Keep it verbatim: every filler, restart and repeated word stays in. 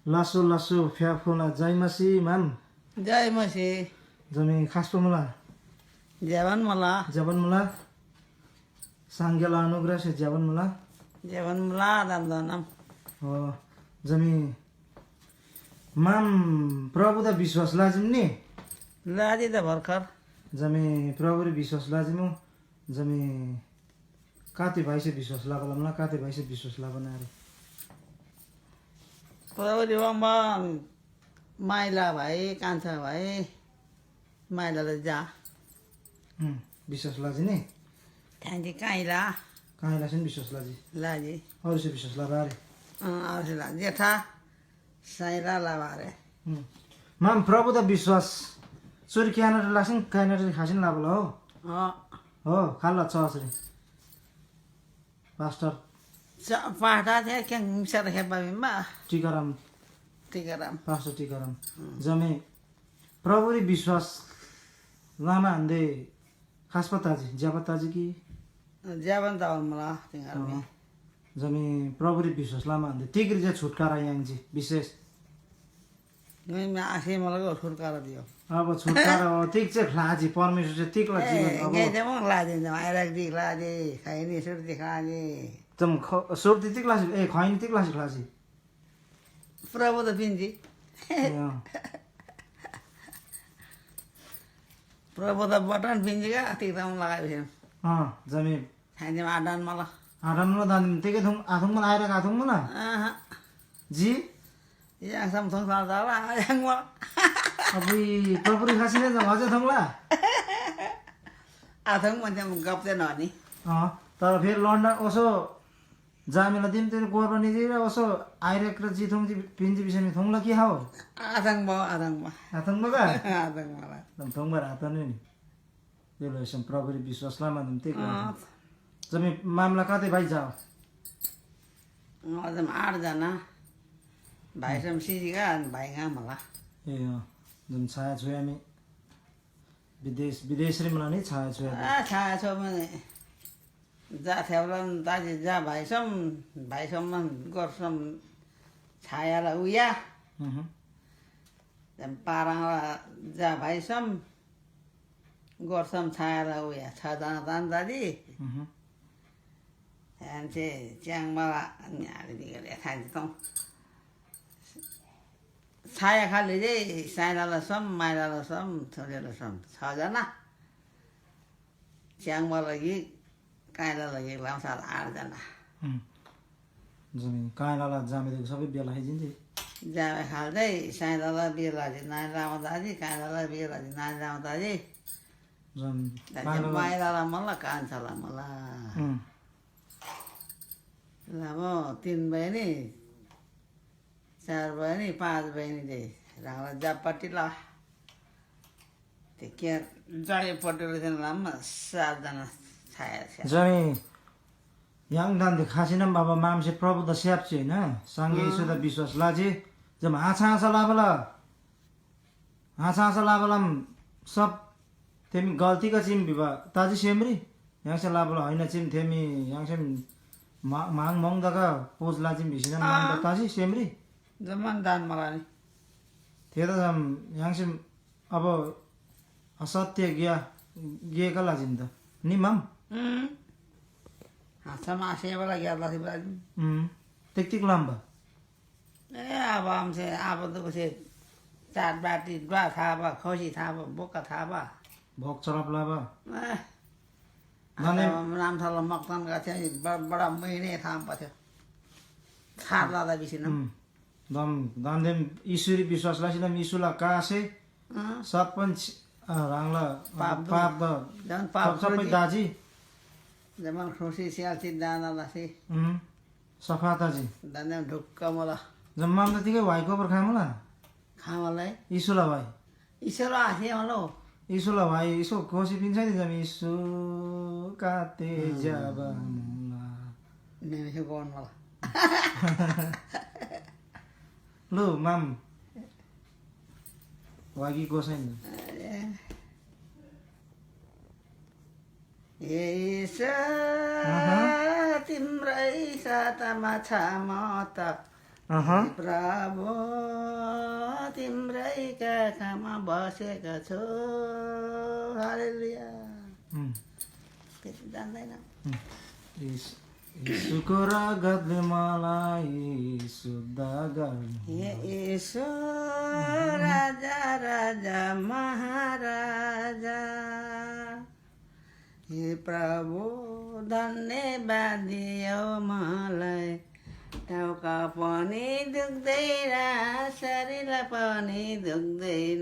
Lasso lasso फ्याफुला जय मसी माम। जय मसी। जमी खासपो मुला। ज्याबान मुला। ज्याबान मुला। सांगेला अनुग्रह से ज्याबान मुला। ज्याबान मुला दाम दानम। हो। जमी माम प्रभुदा विश्वास लाजिम नि। लाजी त भर्खर। जमी प्रभुरी विश्वास लाजिमु। जमी काते भाइसे विश्वास लाबा लमला, काते भाइसे विश्वास लाबा नारे। प्रभुरी वंबा माइला भाइ, कान्छा भाइ, माइलाला जा। हम्म, विश्वास लाजी नि? थ्याङ्जी काइला। काइला सिन विश्वास लाजी। लाजी। अरू से विश्वास लाबा रे। अँ, अरू से लाजी। जेठा साइला लाबा रे। हम्म। माम प्रभुदा विश्वास चुर क्यानर लासिन काइनर खासिन लाबा ल हो। अँ। हो, खाल्ला चर्च रे। पास्टर। च-, पास्टर थे क्याङ मिसर हेब्बा बिम्बा। टिकाराम। टिकाराम। पास्टर टिकाराम। हम्म। जमे प्रभुरी विश्वास लामा हान्दे खासपा ताजी, ज्यापा ताजी कि? ज्यापन तावन मला तिंगार अँ। जमे प्रभुरी विश्वास लामा हान्दे तिग्री जे छुटकारा याङ्जी विशेष। ङाइ म्‍या आसे मला छुटकारा दियो। अब छुटकारा हो, तिग चाहिँ ख्लाजी, परमेश्वर चाहिँ तिग ला ए, जीवन अब। ङाइ चाहिँ मङ ख्लाजी, जम आइराक दी ख्लाजी, खैनी सुर्ती ख्लाजी। जम ख-, सुर्ती तिग लासी, ए, खैनी तिग लासी ख्लाजी। प्रभु त पिन्जी। ए, अँ। प्रभु त बटन पिन्जी का, तिग तम लगाइ भिम। अँ, जमी। खाइदिम आडान मला। आडान मला दान, तिग थुङ, आथुङ मला आइराक आथुङ मला। अहँ। जी? याङ सम थोङ साल साल आयाङ वा। अबुई, प्रभुरी खासी ने जम अझै थोङला? आथोङ भन्थे गप्ते ननी। अँ, तर फेरि लन्डन ओसो जामेला दिम तेरो कोर्बा निजी र ओसो आइरेक र जिथोङ जि पिन्जी बिसेमी थोङला कि हाओ? आथोङ बा, आथोङ बा। आथोङ बा का? आथोङ बा। दम थोङ बा आथोङ नि। तेलो यसम प्रभुरी विश्वास लमा दम ते अँ। जमी मामला कतै भाइ जाओ? अझम आठ जना। भाइ सम सिजी का, अनि भाइ गा मला। ए अँ, जम छाया छु यामी विदेश, विदेश रे मला नि छाया छु यामी। आ, छाया छु मने। जा थ्याउलन ताजी जा भाइ सम, भाइ सम मन गर्सम छायाला उया। हम्म। जम पाराङला जा भाइ सम गर्सम छायाला उया छ जना तान ताजी। हम्म। ह्यान्से च्याङ्बाला न्‍यागदीगदे थान्‍सी तों। छाया खाले जे साइलाला सम, माइलाला सम, छोडेला सम, छ जना। च्याङ्बाला गिक, काइलाला गिक लाउँसाल आठ जना। हम्म। जमी काइलाला जामेदे सबै बेला है जिन्दी। जामे खाल्दै साइलाला बेला जि नाइ लाउँदा जि, काइलाला बेला जि नाइ लाउँदा जि। जम दाइसे काइलाला माइलाला मला, कान्छाला मला। हम्म। लामो तीन बहिनी, चार बहिनी, पाँच बहिनी दे ह्राङला जापट्टि ल। ते के जयपट्टि ल लामो सातजना छाया छ्या। जनी य्‍हाङ दान्‍दे खसीनम बाबा मामसे प्रभुदा स्‍याप्‍जी, होइन? सँगै अँ। येशूदा विश्‍वास लजी। जब हाँसा हाँसा लबा ल। हाँसा हाँसा लबा लम सब थेमी गल्ती ग चीम भिबा तजी सेमरी। य्‍हाङसे लबा ल होइन चीम थेमी य्‍हाङसे मा-, माङ मोङ दगा पोज लाजिम भिसिन अँ। माङ तजी सेमरी। जम्मान दान मला नि। थेदा जम य्‍हाङसे अब असत्य गिया गे का लाजिम त। नि माम? हम्म। हाँसा मासे वाला गिया लाजिम लाजिम। हम्म। तिक तिक लाम बा? ए, अब आमसे, अब दुगुसे चार बाटी ड्वा थाबा, खसी थाबा, बोका थाबा। भोक चरप लाबा। ए, नानी अब नाम थाला मक्तन गाथे ब-, बडा महिने थाम पथ्यो। खार लादा बिसिन। हम्म। दम, दान्देम ईश्वरी विश्वास लासिनम ईश्वरला कासे अँ। सत पण छि-, अ, ह्राङला, अ, पाप दु-, पाप द-, झन् पाप सब सबै ख्रुसी। दाजी। जम्मान ख्रुसी स्याल्सी दाना लसी। हम्म। सफा तजी। दान्‍देन ढुक्क मुला। जम्‍मान त तिगै व्‍हाइ गोबर खामुला? खामलै। इसुला व्‍हाइ। इसुला आसे मुलो। इसुला व्‍हाइ इसो कोसी पिन्‍छ नि जम इसु काते हम्म। ज्‍याबा मुला। नेमेसे गोन मुला। लो माम। वागी गोसाइन। अरे। हे ईश्वर, अहँ। तिम्रै साथमा छ म त, अहँ। हे प्रभु। तिम्रै काखमा बसेको छु। हालेलुया। उम्, त्यति जान्दैन। उम्, यस- यीशुको रगतले मलाई शुद्ध गर्नु। हे यीशु, राजा, राजा, महाराजा, हे प्रभु, धन्यवाद दियो मलाई। टाउका पनि दुख्दैन, शरीर पनि दुख्दैन।